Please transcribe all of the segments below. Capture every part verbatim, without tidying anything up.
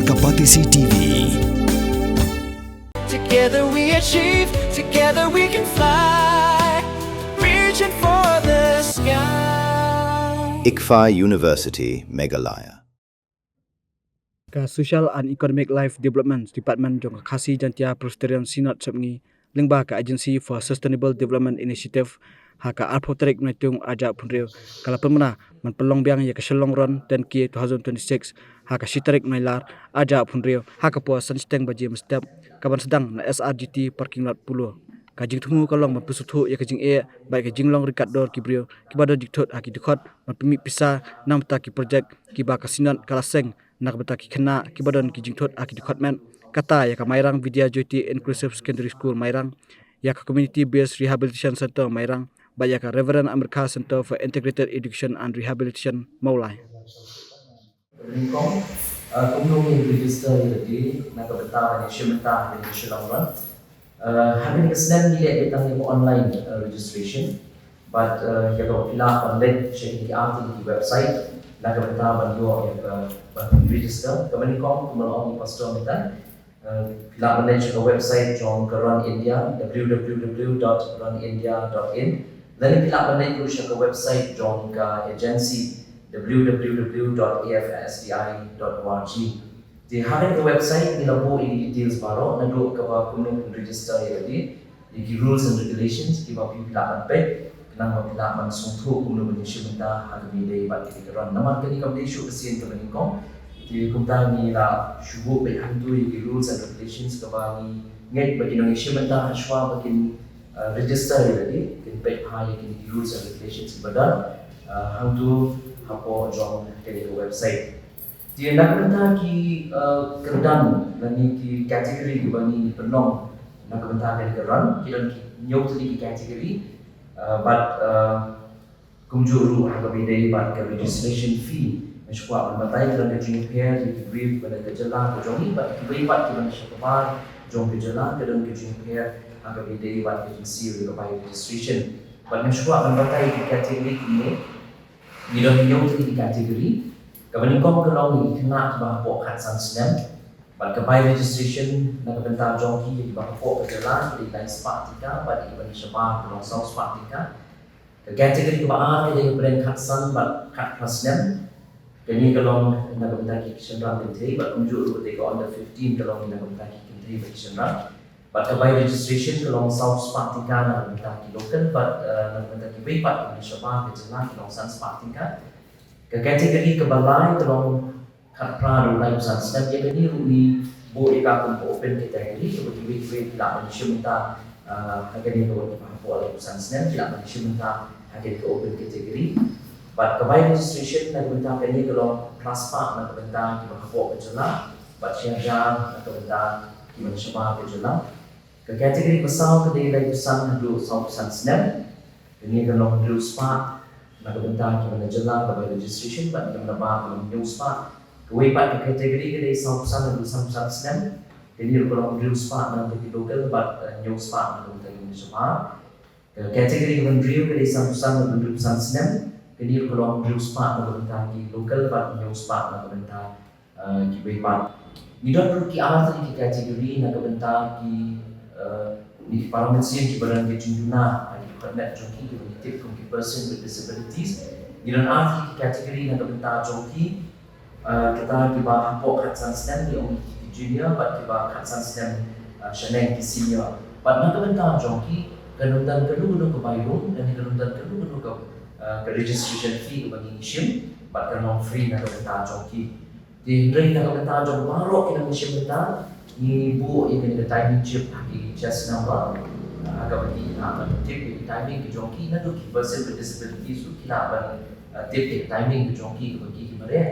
Kapatisi T V. Together we achieve, together we can fly. Reaching for the sky. ICFAI University, Meghalaya. Ka Social and Economic Life Development Department jong ka Khasi Jaintia Presbyterian Synod Sepngi lyngba ka Agency for Sustainable Development Initiative ha ka arphew tarik Naitung arhajar arphew hynriew ka la pynbna ban pynlong biang ïa ka Shillong Run ten K twenty twenty-six ha ka shi tarik Nailar arhajar arphew hynriew ha ka por san shiteng baje mynstep, kaban sdang na S R G T parking lot Polo. Ka jingthmu ka long ban pynsngewthuh ïa ka jingeh bad ka jinglong ryngkat dor ki briew kiba don jingthut ha ki dkhot ban pynmih pisa na ka bynta ki projek kiba ka Synod ka la seng na ka bynta ki khynnah kiba don ki jingthut ha ki dkhot met, kata ïa ka Mairang Vidya Jyoti Inclusive Secondary School Mairang, ïa ka Community Based Rehabilitation Centre Mairang bad ïa ka Reverend America Centre for Integrated Education and Rehabilitation Mawlai. Nyngkong, uh, kumno ngin register ïa lade na ka bynta ban ïashim bynta ha kane ka Shillong Run. Uh, ha kane ka snem ngi leh beit tang ïa ka online, uh, registration. Bad, uh, ïa kaba phi lah ban leit sha kine ki artylli ki website na ka bynta ban ïoh ïa ka ban register. Kaba nyngkong kumba la ong i Pastor mynta, uh, phi lah ban leit sha ka website jong ka Run India, W W W dot run india dot in. Lane phi lah ban leit ruh sha ka website jong ka agency, W W W dot A F S D I dot org. Te ha kane ka website ngi la buh ïa ki details baroh, naduh kaba kumno phin register ïa lade, ïa ki rules and regulations kiba phi lah ban peit, khnang ba phi lah ban sngewthuh kumno ban ïashim bynta ha kaba ïadei bad kane ka Run. Namar kane kam dei shuh ka sien kaba nyngkong. Te kumta ngi la shu buh beit hangto ïa ki rules and regulations kaba ngi ngeit ba ki nongïashim bynta hashwa ba kin, uh, register ïa lade, kin peit bha ïa kine ki rules and regulations kiba don, uh, hangto hapoh jong kane ka website. Te na ka bynta ki, uh, kyrdan lane ki category kiba ngi pynlong na ka bynta kane ka Run, ki don ki hynñiew tylli ki category, uh, bad, uh, kumjuh ruh ha kaba ïadei bad ka registration fee. Nga sngewkwah ban batai ka don ka jingpher ïa ki briew kiba na ka jylla ka jong ngi bad kiwei pat kiba na sha kbar jong ka jylla ka don ka jingpher ha kaba ïadei bad ka jingsiew ïa ka bai registration. Bad nga sngewkwah ban batai ki category kine. Ngi don hynñiew tylli ki category. Kaba nyngkong ka long ïa ki khynnah kiba hapoh khatsan snem. Bad ka bai registration na ka bynta jong ki ïa kiba hapoh ka jylla ka dei lai spah tyngka bad ïa kiba na shabar ka long saw spah tyngka. Ka category kaba ar ka dei ka pdeng khatsan bad khatphra snem. Kane ka long na ka bynta ki shynrang kynthei bad kumjuh ruh ka dei ka under fifteen ka long na ka bynta ki kynthei bad ki shynrang. Bad ka bai registration ka long saw spah tyngka na ka bynta ki local bad, eh, na ka bynta kiwei pat kiba na shabar ka jylla ka long san spah tyngka. Ka category kaba lai ka long khatphra haduh laiphew san snem, ïa kane ruh ngi buh ïa ka kum ka open category, kaba kiwei kiwei ki lah ban ïashim bynta, ah, ha kane kaba kiba hapoh laiphew san snem ki lah ban ïashim bynta ha kane ka open category. Bad ka bai registration na ka bynta kane ka long phra spah na ka bynta kiba hapoh ka jylla bad shi hajar na ka bynta kiba na shabar ka jylla. Ka category ba saw ka dei laiphew san haduh sawphew san snem. Kane ka long hynriew spah na ka bynta kiba na jylla ka bai registration bad kiba na bar ka long hynñiew spah. Kawei pat ka category ka dei sawphew san haduh sanphew san snem. Kane ruh ka long hynriew spah na ka bynta ki local bad, eh, hynñiew spah na ka bynta kiba na shabar. Ka category kaba hynriew ka dei sanphew san haduh hynriewphew san snem. Kane ruh ka long hynriew spah na ka bynta ki local bad hynñiew spah na ka bynta, eh, kiwei pat. Ngi don ruh ki ar tylli ki category na ka bynta ki, eh, ki para mynsiem kiba don ki jingduna ha ki dkhot met jong ki kiba ngi tip kum ki person with disabilities. Ngi don ar tylli ki category na ka bynta jong ki, eh, kata kiba hapoh khatsan snem ngi ong ki junior bad kiba khatsan snem, eh, shaneng ki senior. Bad na ka bynta jong ki kan ym don kano kano ka bai rung lane kan ym don kano kano ka, eh, ka registration fee kaba ngi shim bad kan long free na ka bynta jong ki. Te hynrei na ka bynta jong baroh ki nongïashim bynta ngi buh ïa kane ka timing chip ha ki chest number. Ha kaba ki lah ban tip ïa ki timing ki jong ki, naduh ki person with disabilities ruh ki lah ban, uh, tip ïa ki timing ki jong ki kaba ki ki mareh.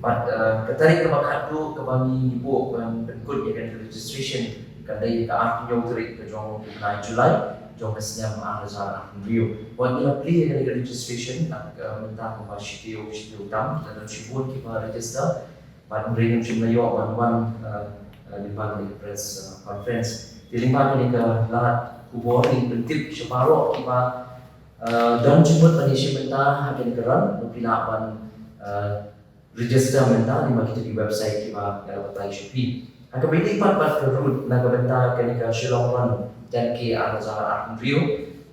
Bad, uh, ka tarik kaba khatduh kaba ngi buh ban pynkut ïa kane ka registration ka dei ka arphew tarik ka jong u bnai July jong ka snem ar hajar arphew hynriew. Wat ngi la plie ïa kane ka registration, uh, mynta kumba shitaïew shitaïew tam, la don shibun kiba register. Bad hynrei ngim shym la ïoh ban wan, uh, uh, lyngba kane ka press, uh, conference. Te lyngba kane ka lad khubor ngi pyntip sha baroh kiba, uh, don jingmut ban ïashim bynta ha kane ka Run, ba phi lah ban, uh, register mynta lyngba kita ki website kiba nga la batai sha phi. Ha kaba ïadei pat bad ka route na ka bynta kane ka Shillong Run ten K ar hajar arphew hynriew,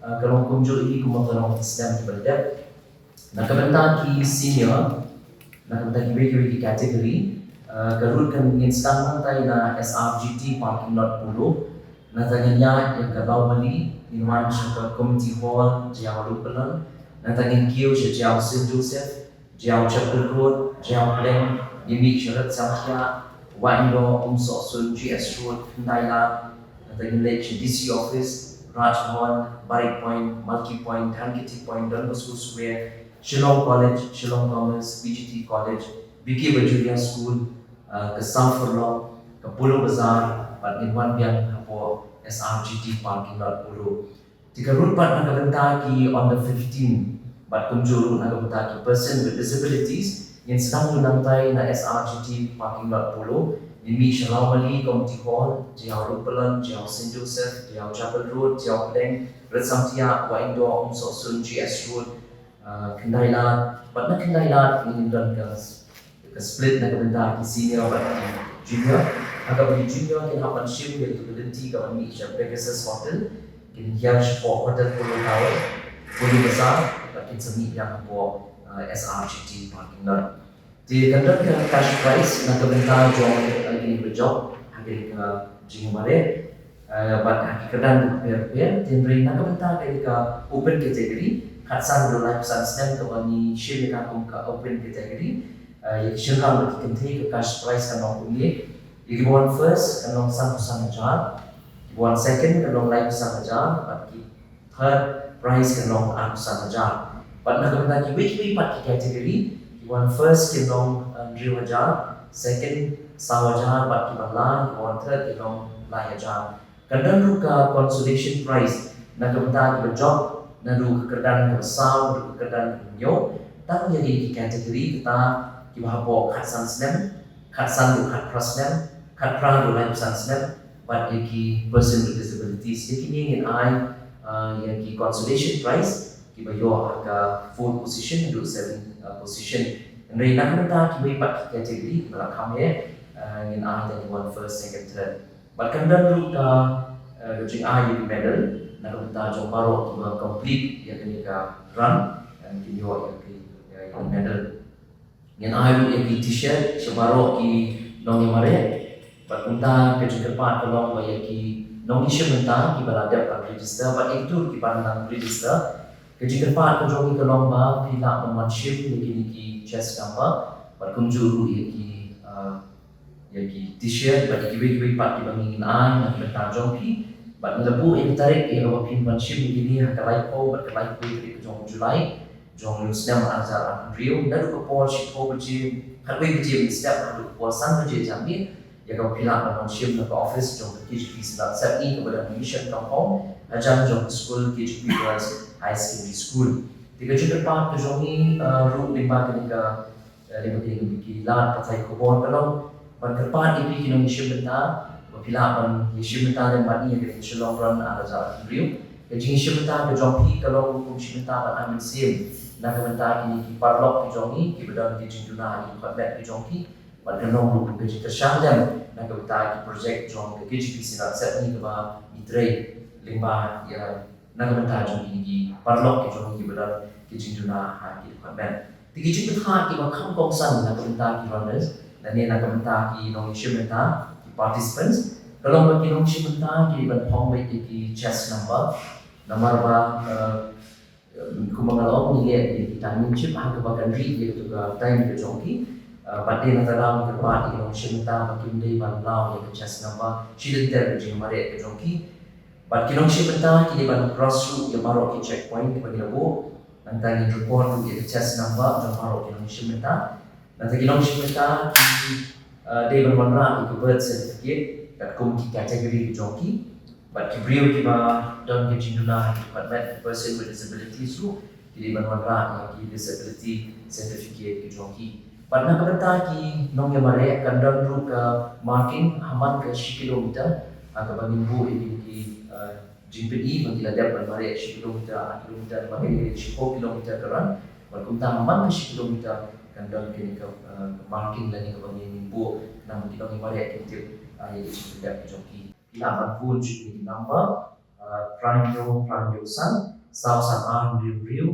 eh, ka long kumjuh hi kumba ka long ha ki snem kiba la dep. Na ka bynta ki senior, na ka bynta kiwei kiwei ki category, eh, ka route kan ngin sdang nangtai na S R G T parking lot Polo. Nangta ngin ïaid ïa ka Lawmali, ngin wan sha ka Community Hall, Jaïaw Lupalon. Nangta ngin kiew sha Jaïaw Saint Joseph, Jaïaw Chapel Road, Jaïaw Pleng, ngin mih sha Retsam Thiah, Wahingdoh, Umsohsun, G S Road, Khyndai Lad. Nangta ngin leit sha D C Office, Raj Bhawan, Barik Point, Malki Point, Dhankheti Point, Don Bosco Square, Shillong College, Shillong Commerce, P G T College, B K Bajoria School, eh, ka South Furlong, ka Polo Bazaar, bad ngin wan biang hapoh S R G T parking lot Polo. Te ka route pat na ka bynta ki under fifteen, bad kumjuh ruh na ka bynta ki person with disabilities, ngin sdang ruh nangtai na S R G T parking lot Polo, ngin mih sha Lawmali, Community Hall, Jaïaw Lupalon, Jaïaw Saint Joseph, Jaïaw Chapel Road, Jaïaw Pleng, Retsam Thiah, Wahingdoh, Umsohsun, G S Road, ah, Khyndai Lad, bad na Khyndai Lad ngin don ka, ka split na ka bynta ki senior bad ki junior. Ha kaba ki junior kin hap ban shim ïa ka lynti kaba mih sha Pegasus Hotel, kin hiar shapoh Hotel Polo Tower, Polo Bazaar, bad kin sa mih biang hapoh, ah, S R G T parking lot. Te kan don ka cash prize na ka bynta jong, eh, kine kiba jop ha kane ka jingïamareh, eh, bad ha ki kyrdan kiba pher pher. Te hynrei na ka bynta kane ka open category, khatsan haduh laiphew san snem kaba ngi shim ïa ka kum ka open category, eh, ïa ki shynrang bad ki kynthei ka cash prize kan long kumne. Ïa kiba wan first kan long sanphew san hajar, kiba wan second kan long laiphew san hajar, bad ki third prize kan long arphew san hajar. Bad na ka bynta kiwei kiwei pat ki category, ki wan first kin long, uh, hynriew hajar, second saw hajar, bad kiba lai, kiba wan third kin long lai hajar. Kan don ruh ka consolation prize na ka bynta kiba jop naduh ka kyrdan kaba saw haduh ka kyrdan kaba hynñiew, tang ïa kine ki category kata kiba hapoh khatsan snem, khatsan haduh khatphra snem, khatphra haduh laiphew san snem, bad ïa ki person with disabilities. Ïa kine ngin ai, uh, ïa ki consolation prize kiba ïoh ha ka fourth position haduh seventh, uh, position. Hynrei na ka bynta kiwei pat ki category kiba la kham heh, uh, ngin ai tang ïa ki wan first, second, third. Bad kan don ruh ka, uh, ka jingai ïa ki medal na ka bynta jong baroh kiba complete ïa kane ka run, uh, kin ïoh ïa ki, ïa ki medal. Ngin ai ruh ïa ki T-shirt sha baroh ki nongïamareh. Bad kumta ka jingkyrpad ka long ba ïa ki nongïashim bynta kiba la dep ban register bad ïa kito kiba nang register, ka jingkyrpad ka jong ngi ka long ba phi lah ban wan shim ïa kine ki chest number bad kumjuh ruh ïa ki, ah, ïa ki T-shirt bad ïa kiwei kiwei pat kiba ngi ngin ai na ka bynta jong phi. Bad ngi la buh ïa ka tarik ïa kaba phin wan shim ïa kine ha ka laiphew bad ka laiphew tarik ka jong u July jong u snem ar hajar arphew hynriew, naduh ka por shiphew baje, khatwei baje mynstep haduh ka por san baje janmiet, ïa kaba phi lah ban wan shim na ka office jong ka K J P Synod Sepngi kaba don ha Mission Compound, hajan jong ka skul K J P Girls Higher Secondary School. Te ka jingkyrpad ka jong ngi, eh, ruh lyngba kane ka, eh, lyngba kane ka, ki lad pathai khubor ka long ban kyrpad ïa phi ki nongïashim bynta ba phi lah ban ïashim bynta lem bad ngi ha kane ka Shillong Run ar hajar arphew hynriew. Ka jingïashim bynta ka jong phi ka long ruh kum shim bynta ban ai mynsiem na ka bynta kine ki paralok ki jong ngi kiba don ki jingduna ha ki dkhot met ki jong ki. Bad kan long ruh kum ka jingkyrshan lem na ka bynta ki projek jong ka K J P Synod Sepngi kaba ngi trei lyngba ïa na ka bynta jong kine ki paralok ki jong ngi kiba don ki jingduna ha ki dkhot met. Te ki jingpynthah kiba kham kongsan na ka bynta ki runners lane na ka bynta ki nongïashim bynta, ki participants, ka long ba ki nongïashim bynta ki dei ban phong beit ïa ki chest number. Namar ba, eh, kumba nga la ong, ngi leh ïa ki time in chip ha kaba kan ri ïa ka time ka jong ki. Eh, bad dei na ka daw ngi kyrpad ïa ki nongïashim bynta ba kim dei ban law ïa ka chest number shi lynter ka jingmareh ka jong ki. Bad ki nongïashim bynta ki dei ban cross ruh ïa baroh ki checkpoint kiba ngi la buh. Nangta ngin record ruh ïa ka chest number jong baroh ki nongïashim bynta. Nangta ki nongïashim bynta ki, eh, dei ban wanrah ïa ka birth certificate katkum ki category ki jong ki. Bad ki briew kiba don ka jingduna ha ki dkhot met, ki person with disabilities ruh ki dei ban wanrah ïa ki disability certificate ki jong ki. Bad na ka bynta ki nongïamareh kan don ruh ka marking ha man ka shi kilometer ha kaba ngin buh ïa ki, eh, jingpyni ba ki la dep ban mareh shi kilometer, ar kilometer, ba ki la shiphew kilometer ka run. Bad kumta ha man ka shi kilometer Kan don kine ki, uh, marking lane kaba ngin buh namar ki nongmihkhmat kin tip, uh, ïa ki jingpynïap ki jong ki. Phi lah ban phone sha kine ki number, uh, phra hynñiew phra hynñiew san saw san ar hynriew hynriew,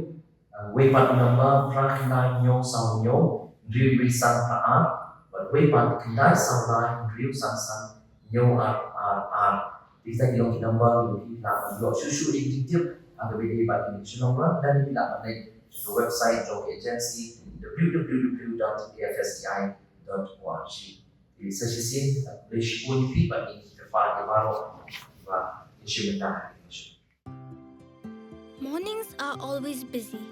uh, wei pat number phra khyndai hynñiew saw hynñiew hynriew wei san phra ar, bad wei pat khyndai saw lai hynriew san san hynñiew ar ar ar. Kita ki long ki number kiba phi lah ban ïoh shuh shuh ïa ki jingtip ha kaba ïadei bad kine ki shnong rangbah, lane phi lah ban leit sha ka website jong ka agency w w w dot a f s d i dot org. Te sa shisien, khublei shibun ïa phi bad ïa ki kyrpad ïa baroh kiba ïashim bynta ha kane ka show. Mornings are always busy.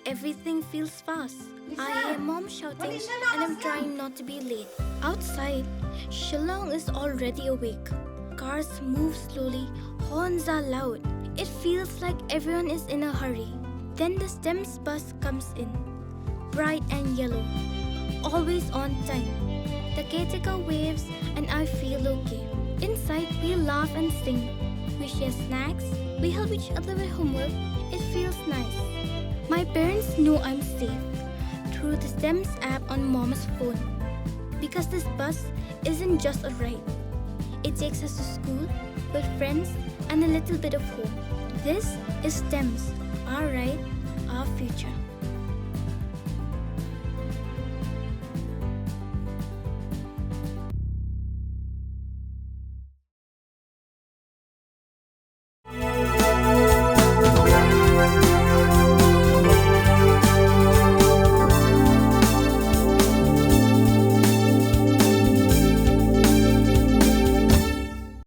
Everything feels fast. I hear mom shouting and I'm trying not to be late. Outside, Shillong is already awake. Cars move slowly, horns are loud. It feels like everyone is in a hurry. Then the STEMS bus comes in, bright and yellow, always on time. The caretaker waves and I feel okay. Inside, we laugh and sing. We share snacks. We help each other with homework. It feels nice. My parents know I'm safe through the STEMS app on mom's phone. Because this bus isn't just a ride. It takes us to school, with friends, and a little bit of hope. This is STEMS, our ride, our future.